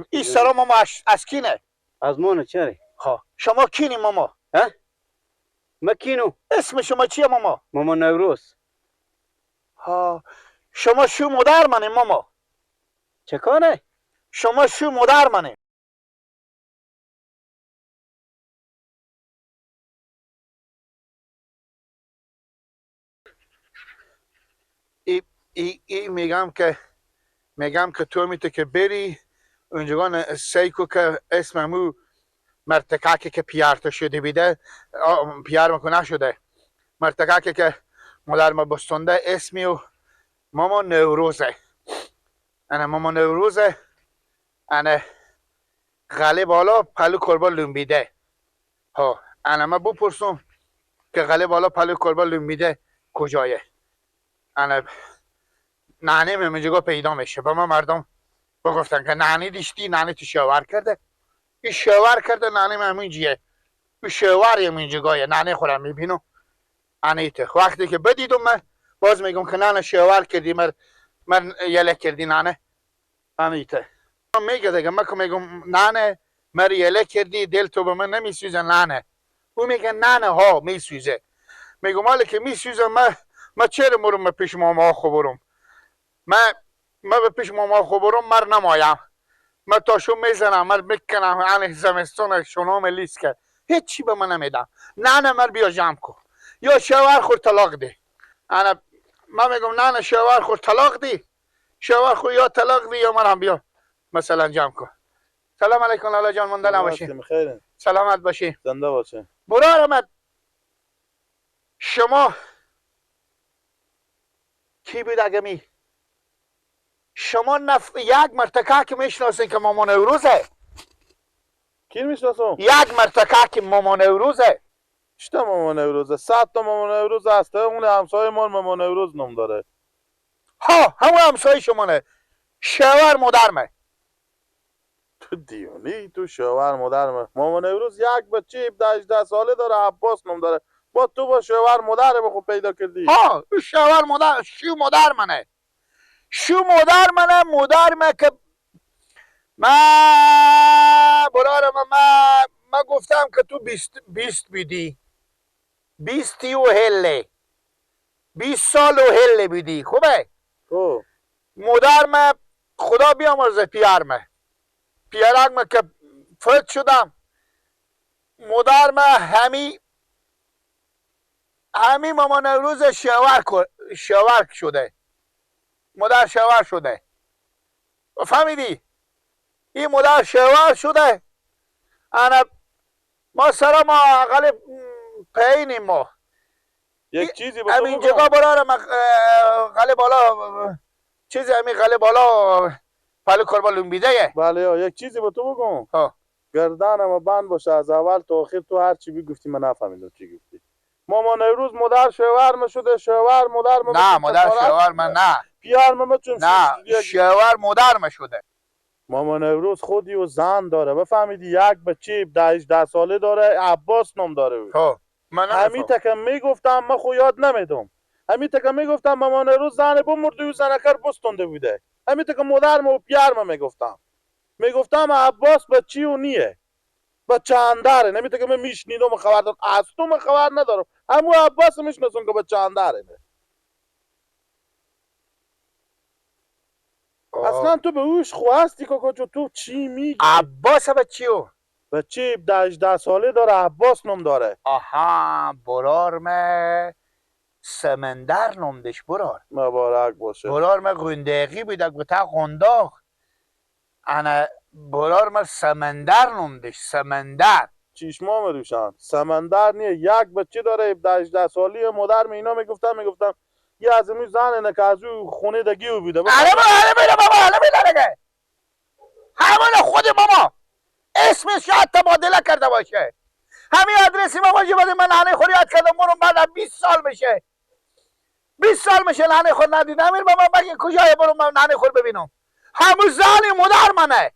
این سرا ماما از کینه؟ از مانه چره؟ ها شما کینی ماما؟ ها؟ ما کینو؟ اسم شما چیه ماما؟ ماما نوروز. ها شما شو مادر منه ماما. چه کاره؟ شما شو مادر منه. ای ای میگم که تو میته که بری اونجا سیکو که اسممو مرتکاکی که پیارت شده بیده پیار مکو نشده مرتکاکی که مادر ما بستونده اسمی و ماما نوروزه. انا ماما نوروزه انا غله بالا پلو کربا لومبیده. ها انا ما بپرسم که غله بالا پلو کربا لومبیده کجایه. انا ننه منجگاه پیدا میشه. با ما مردم بگفتن که ننه دیشتی ننه تو شوهر کرده. این شوهر کرده ننه من همینجیه. این شوهر همینجگاهه ننه خورم میبینم. انیته وقتی که بدیدم من باز میگم که ننه شوهر کردی من یله کردی ننه. انیته میگه دیگه من که میگم ننه من یله کردی دل تو به من نمیسوزه ننه. او میگه ننه ها میسوزه. میگم حالا که میسوزه من چرا مرم پیش ماما خو برم؟ من به پیش ماما خو برم مر نمایم. من تاشو میزنم مر میکنم ان زمستون شنام لیس کرد هیچی به من نمیدم. نه نه مر بیا جمع کن یا شوهر خور طلاق ده. انا من میگم نه نه شوهر خور طلاق دی، شوهر خور یا طلاق دی یا من هم بیا مثلا جمع کن. سلام علیکم لالا جان، مونده نباشی. سلامت باشی، زنده باشی. برار آمد. شما کی بود اگمی؟ شما یک مرتکه که میشناسین که مامان نوروزه؟ کی میشناسم؟ یک مرتکه که مامان نوروزه. چطور مامان نوروزه؟ 100 تا مامان نوروز هست. اون همسایه ما مامان نوروز نام داره. ها همون همسایه شمانه. شوهر مادرمه. تو دیونی تو شوهر مادرمه. مامان نوروز یک بچه 17 ساله داره، عباس نام داره. با تو با شوهر مادر به خود پیدا کردی. ها شوهر مادر شو مادر منه. شو مادر منه. مادر من که من برارم من گفتم که تو 20 بیدی، 20 و هله، 20 سال و هله بیدی. خوبه؟ خب مادر من خدا بیامرزه پیار من، پیارک من که فوت شدم، مادر من همی مامان نوروز شوهر شده. مادر شوهر شده. فهمیدی؟ این مادر شوهر شده. انا ما سرا ما اقل پایینیم ما. یک چیزی بگم. همین جگا برارم غله بالا چیزی همین غله بالا پلو کربا لومبیده. بله یک چیزی به تو بگم. ها گردنم بند باشه از اول تا آخر تو هر چی بگفتی من نفهمیدم چی گفتی. مامان نوروز مادر شوهر من شده. شوهر مادر من نه مادر شوهر من نه پیار من چون نه شوهر مادر من شده. مامان نوروز خودی و زن داره بفهمیدی. یک بچه 18 ساله داره، عباس نام داره. ها من همین تکم میگفتم من خو یاد نمیدم. همین تکم میگفتم مامان نوروز زن بمرد و زنکر بستونده بوده. همین تکم مادر و پیار من میگفتم عباس بچه و نیه بچه انداره. نمیته که من میشنیدم خبر دارم، از تو من خبر ندارم. همون عباس میشناسم که بچه انداره. اصلا تو به اوش خو هستی کاکا جو، تو چی میگی؟ عباس بچه او بچه 18 ساله داره، عباس نام داره. آها برار من سمندر نام دش. برار مبارک باشه. برار من قنداقی بود گوته قنداق. انا برار من سمندر نام دش. سمندر چشما روشن. سمندر نیه، یک بچه داره 18 سالی. مادر می اینا میگفتم یه از می زن نه که از او خونه دگی او بوده. آره بابا آره بابا همون خود ماما اسمش شاید تبادله کرده باشه. همین آدرسی ماما جی بده من ننه خور یاد کردم برم بعد 20 سال میشه. 20 سال میشه ننه خور ندیدم. امیر بابا بگه کجای برم من ننه خور ببینم. همون زن مادر منه.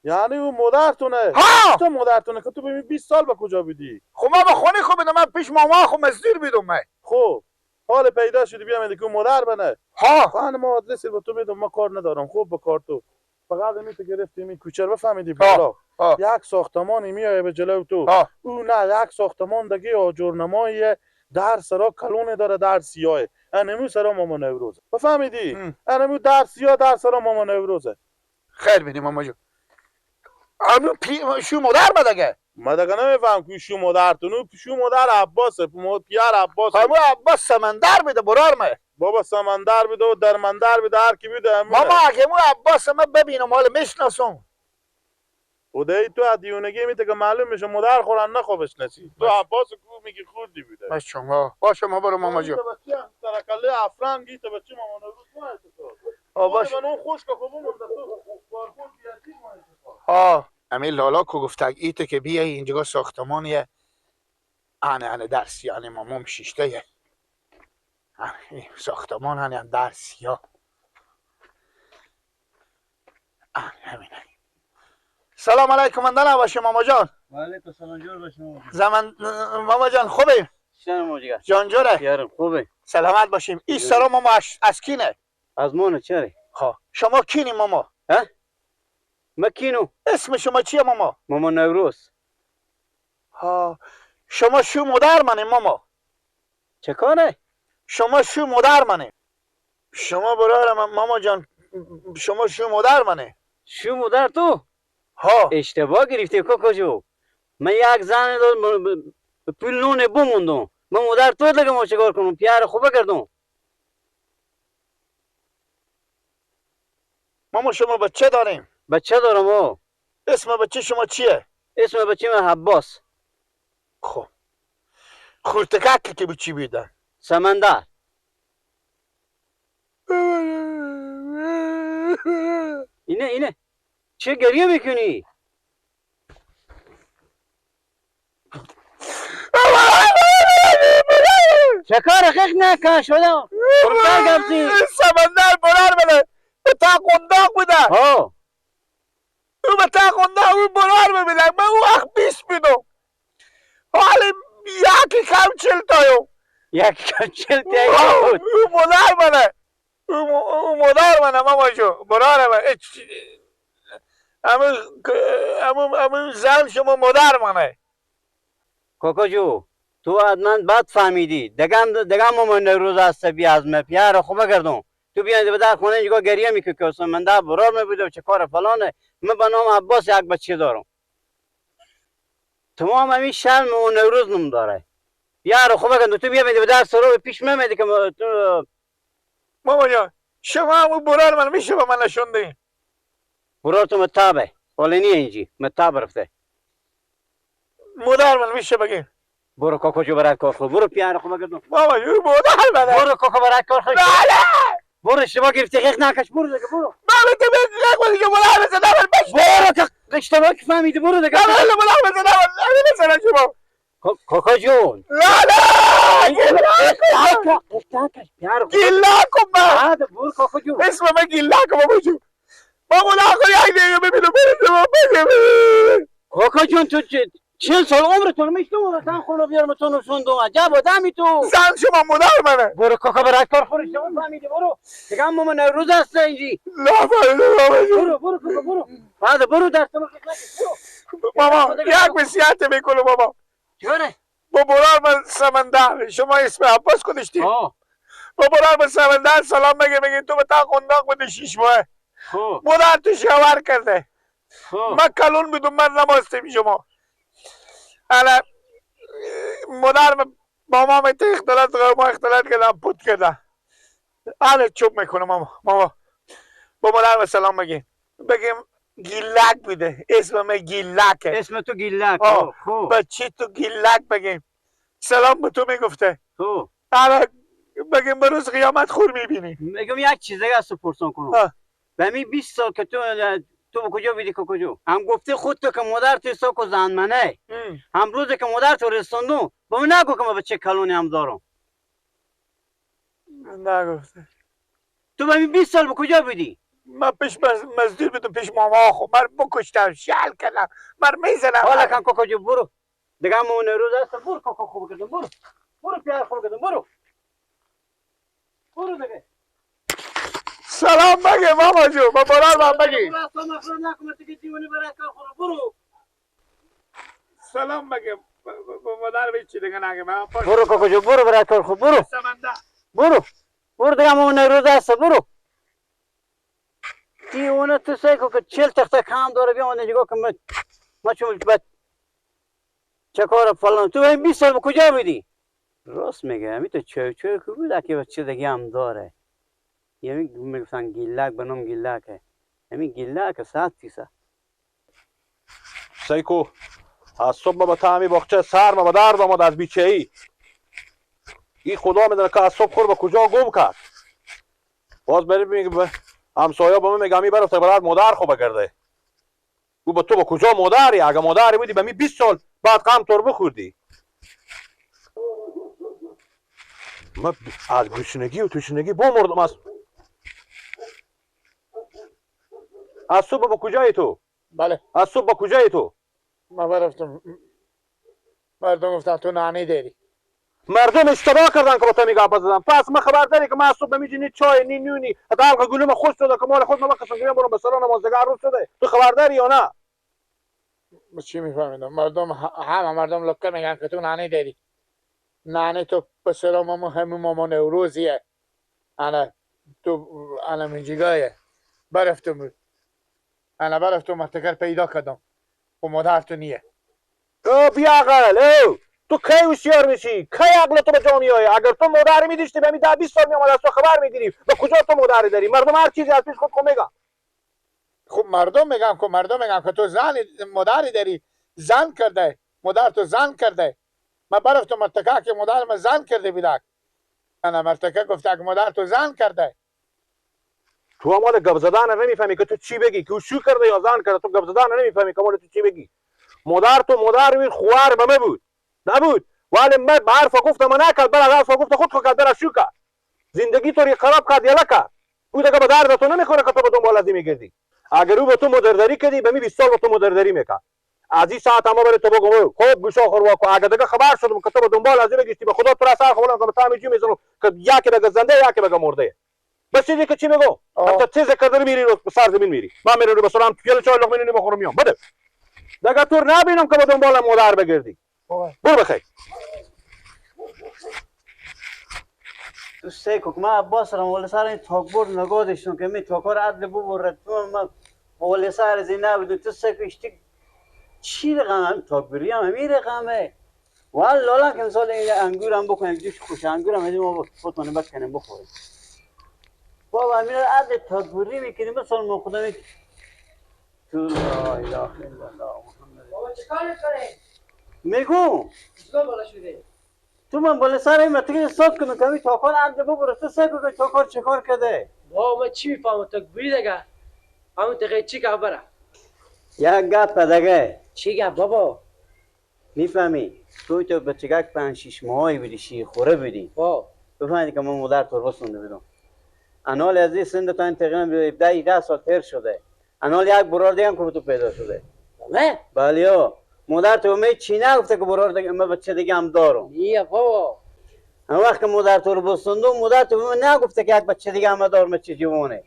یعنی او مادرتونه؟ ها تو مادرتونه که تو ببین 20 سال با کجا بودی؟ خب من به خونه خو بدم، من پیش ماما خو مزدور بیدم من. خب حال پیدا شدی بیام که مادر بنه. ها خانم ما آدرس به تو میدم، ما کار ندارم. خوب به کار تو. فقط می تو گرفتیم این کوچه رو بفهمیدی بالا. یک ساختمانی میایه به جلو تو. او نه یک ساختمان دیگه آجرنمایی در سرا کلونه داره در سیاه. انمو سرا ماما نوروزه. بفهمیدی؟ انمو در سیاه در سرا ماما نوروزه. خیر بینی ماما جون. امو شو مادر ما دیگه. ما دیگه نمیفهم که شو مادر تو نو شو مادر عباسه پیار عباس. امو عباس سمندر میده برار ما. بابا سمندر بده و درمندر بده هر کی بده. ماما اگه مو عباس ما ببینم حالا میشناسم. خدای تو از دیونگی میته که معلوم میشه مادر خورن نخوابش نسی. تو عباس کو میگی خوردی بوده. باش شما باشه ما برو ماما جون. سرکله افرنگی تو بچه ماما نوروز تو. باش. من خوش که خوبم تو کارخون بیاتی ها امی لالا کو گفت ایته که بیای اینجا ساختمانیه. انه درس یعنی مامام شیشته. ساختمان هنه هم درس یا همینه. سلام علیکم من باشه ماما جان. و علیکم سلام جور باشه ماما جان. زمان ماما جان خوبه؟ شنم جگر. جان جوره؟ یارم خوبه. سلامت باشیم. این سلام ماما از کینه؟ از مانه چره؟ خب شما کینی ماما؟ ها؟ ما کینو؟ اسم شما چیه ماما؟ ماما نوروز. ها شما شو مادر منه ماما. چه کاره؟ شما شو مادر منه. شما برادر ماما جان شما شو مادر منه. شو مادر تو؟ ها اشتباه گرفتی کوکوجو. من یک زن دارم پول نونه بموندم. من مادر تو دیگه ما چیکار کنم؟ پیار خوبه کردم. ماما شما بچه داریم؟ بچه دارم ها. اسم بچه شما چیه؟ اسم بچه من عباس. خب خورتکک که بچی بیدن؟ سمندر. اینه چه گریه میکنی؟ چه کار خیخ نکن شده؟ خورتر گفتی؟ سمندر برار بده به تا قنداق بوده. ها او به تا قنداق او برار بده. من او وقت 20 بیدم حالا یکی کم 40 تایو. یکی کم 40 تایو او مادر منه. او مادر منه ماما جو برار من. امو زن شما مادر منه. کوکو جو تو از من بد فهمیدی. دگم مامان نوروز هست بی از من پیار خوبه کردم. تو بیاید به در خونه اینجا گریه میکنی که من در برار میبودم چه کار فلانه. من به نام عباس یک بچه دارم. تمام همین شرم و نوروز نم داره. یار خوبه کردم. تو بیاید به در سرو پیش میمدی که تو ماما جان شما همون برار من میشه به من نشوندی؟ برار تو متابه حالا نیه اینجی متاب رفته. مادر من میشه بگیم؟ برو کوکو جو برای کار خود برو پیار خوبه کردم. ماما جو مادر منه. برو کوکو برای کار خود. نه برو اشتباه گرفتی خیخ نکش برو دیگه برو. ماما تو بگی دیگه برو بزن بش. برو که اشتباه که فهمیدی برو دیگه. نه نه برو بزن بزن شما. کوکو جون. نه نه گیلاکم من. برو کوکو جون. اسم من گیلاکم بابا جون. بابا نه یک دیگه ببینم ببینم. کوکو جون تو 40 سال عمرتون میشتم و تن خونه بیارم تو نشوندم عجب آدمی تو. زن شما مادر منه. برو کوکو برای کار خودش شما فهمیدی برو دیگه هم من نوروز هست اینجی. نه بابا برو برو کوکو برو بعد برو درس برو. ماما یک وصیت میکنم بابا. چیکاره؟ با برار من سمندر شما اسم عباس گذاشتی. با برار من سمندر سلام بگه میگه تو به تا قنداق بوده 6 ماه. مادر تو شوهر کرده. من کلون بودم من نماستیم شما. الان مادر ماما می تو اختلاط ما اختلاط کردم پوت کردم. الان چوب میکنم ماما. ماما با مادر سلام بگیم بگیم گیلک بوده اسم من گیلکه. اسم تو گیلک. خب بچه تو گیلک بگیم سلام به تو میگفته. خب الان بگیم به روز قیامت خور میبینی. میگم یک چیز دیگه از تو پرسان کنم. به می 20 سال که تو به کجا بیدی که کجا؟ هم گفته خود تو که مادر تو ساک و زن منه. هم روزی که مادر تو رسوندم به من نگو که من بچه کلونی هم دارم. نگفته. تو به می 20 سال به کجا بیدی؟ من پیش مزدور بودم پیش ماما خو من بکشتم شل کردم من میزنم. حالا کن کوکو جو برو دیگه هم اون روز هست برو کوکو خوب کردم برو برو پیار خوب کردم برو برو دیگه. سلام بگه ماما جو، با برار من بگی. برو. سلام بگه با مادر به چی دیگه نگه. برو کاکا جو، برو برای کار خود، برو. برو. برو دیگه مامان نوروز هست، برو. دیوانه تو سعی کن که 40 تخته کم داره بیا اون نگاه کن. ما چون بد چه کار فلان تو این 20 سال به کجا بودی؟ راست میگه همین تو چه چه که بود که بچه دیگه هم داره. یعنی میگفتن گیلک به نام گیلکه. همین گیلک 100%. سیکو از صبح به تعمی باغچه سر ما به درد آمد از بیچه‌ای. این خدا میدونه که از صبح خور به کجا گم کرد. باز بریم میگه همسایه با من میگه می برفته برات مادر خو بگرده. او با تو با کجا مادری؟ اگه مادری بودی به می 20 سال بعد قم تور بخوردی. من از گشنگی و تشنگی بمردم. از صبح با کجای تو؟ بله. از صبح با کجای تو؟ من برفتم مردم گفتن تو نانی داری. مردم اشتباه کردن که با تو میگه زدن. پس من خبر داری که من از صبح میجی نی چای نی نونی حتی حلقه گلوم خوش شده که مال خود من بقسم که برم به سلام نماز دیگه عروس شده. تو خبر داری یا نه؟ من چی میفهمیدم؟ مردم همه مردم لکه میگن که تو نانی داری. نانی تو به سلام ما همون مامان نوروزیه. انا تو انا منجیگایه. برفتم انا برفتم مرتکر پیدا کردم و مادر تو نیه. او بیعقل، او تو کی هوشیار میشی؟ کی عقل تو به جا میای؟ اگر تو مادر میداشتی به می 10 20 سال میامد از تو خبر میگیری. به کجا تو مادر داری؟ مردم هر چیزی از پیش خود میگن. خب مردم میگم که مردم میگم که تو زن مادری داری، زن کرده، مادر تو زن کرده. من برفتم مرتکه که مادر من زن کرده بیدک. انا مرتکه گفته که مادر تو زن کرده. تو مال گپ زدن نمیفهمی که تو چی بگی، که شو کرده یا زن کرده. تو گپ زدن نمیفهمی که مال تو چی بگی. مادر تو مادر وی خوار به من بود نبود، ولی من به حرف گفتم من نکرد، برای حرف گفت خود خود کرد، برای شو کرد، زندگی تو ری خراب کرد یا نکرد. او دیگه به درد تو نمیخوره که تو به دنبال از میگردی. اگر او به تو مدرداری کردی به می 20 سال به تو مدرداری میکرد. از این ساعت ما برای تو بگم خوب گوشا خور واکو. اگر دیگه خبر شدم که تو به دنبال از بگشتی به خدا تو را سر خولم که تا میجی میزنم که یکی بگه زنده یکی بگه مرده. بس چیزی که چی میگم حتی تیز کردن میری رو سر زمین میری. من میرم رو به سلام پیاله چای لقمه نونی بخورم میام. بده دیگه تو نبینم که به دنبال مادر بگردی. برو بخیر. تو سیکو که من عباس رم ولی سر این تاکبر نگاه داشتم که می تاکار عدل ببرد. تو من ولی سر از این نبودم. تو سیکو اشتی چی رقم هم تاکبری هم همین رقمه. والا لالا که مثال این انگور هم بکنیم جوش خوش انگور هم ما خودمون بکنیم بخوریم. بابا همین عدل تاکبری میکنیم مثال ما خدا می تو لا اله الا الله محمد. بابا چیکار میکنی؟ میگم چیکار بالا شده؟ تو من بالا سر این مرتکه صاف کنم که همین تاکار عدل ببره. تو سیکو که تاکار چیکار کرده؟ بابا من چی میفهمم تاکبری دیگه همون دیگه چی که بره؟ یک گپ دیگه. چی گپ بابا؟ میفهمی تو تو بچگک 5 6 ماهی بودی شیر خوره بودی. بفهمی که من مادر تو رسونده بودم. انال از این سن تا این تقریبا 17 سال تیر شده. انال یک برار دیگه هم که تو پیدا شده. نه؟ بله مادر تو می چی نگفته که برار دیگه من بچه دیگه هم دارم. نه بابا. اون وقت که مادر تو رو بسوندم مادر تو به من نگفته که یک بچه دیگه هم دارم چه جوانه.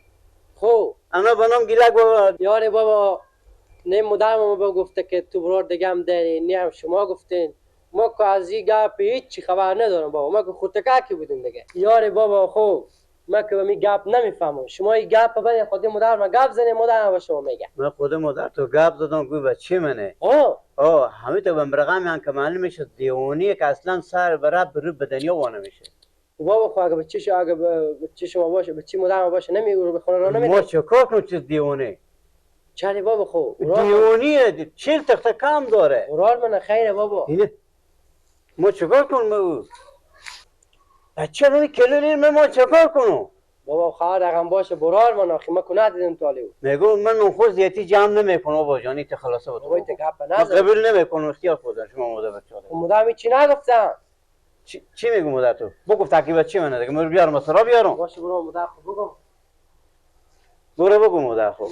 خب اما به نام گیلک بابا. یاره بابا نه مادرم با گفته که تو برار دیگه هم داری، نه هم شما گفتین. ما که از این گپ هیچ خبر ندارم بابا. ما که خودککی بودیم دیگه. یاره بابا خب من که می گپ نمیفهمم. شما این گپ بعد خود مادر ما گپ زنی مادر ما شما میگه. من خود مادر تو گپ زدم گوی بچه منه. آه همین تو بهم رقم هم که معلوم میشه دیوانیه که اصلا سر به رب رو به دنیا وانه میشه. بابا خب اگه بچه اگه بچه شما باشه بچه مادر ما باشه نمیگه به خونه رو نمیده. ما چیکار کنم چیز دیوانه؟ چرا بابا خب دیوانیه 40 تخته کم داره. قرار من خیره بابا. ما چیکار کنم او؟ بچه نمی کلونی من ما چیکار کنم؟ بابا خواهر رقم باشه برار من آخی ما کنه دیدم تالی بود. میگم من خود زیادی جمع نمیکنم بابا جانی ته خلاصه بود. بابا گپ نزن. من قبول نمیکنم اختیار خودم شما مادر بچه. مادر چی نگفتم؟ چی میگم مادر تو؟ بگو تکلیف چی منه دیگه من بیارم سرا بیارم. باشه برو مادر خود بگو. برو بگو مادر خود.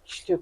چی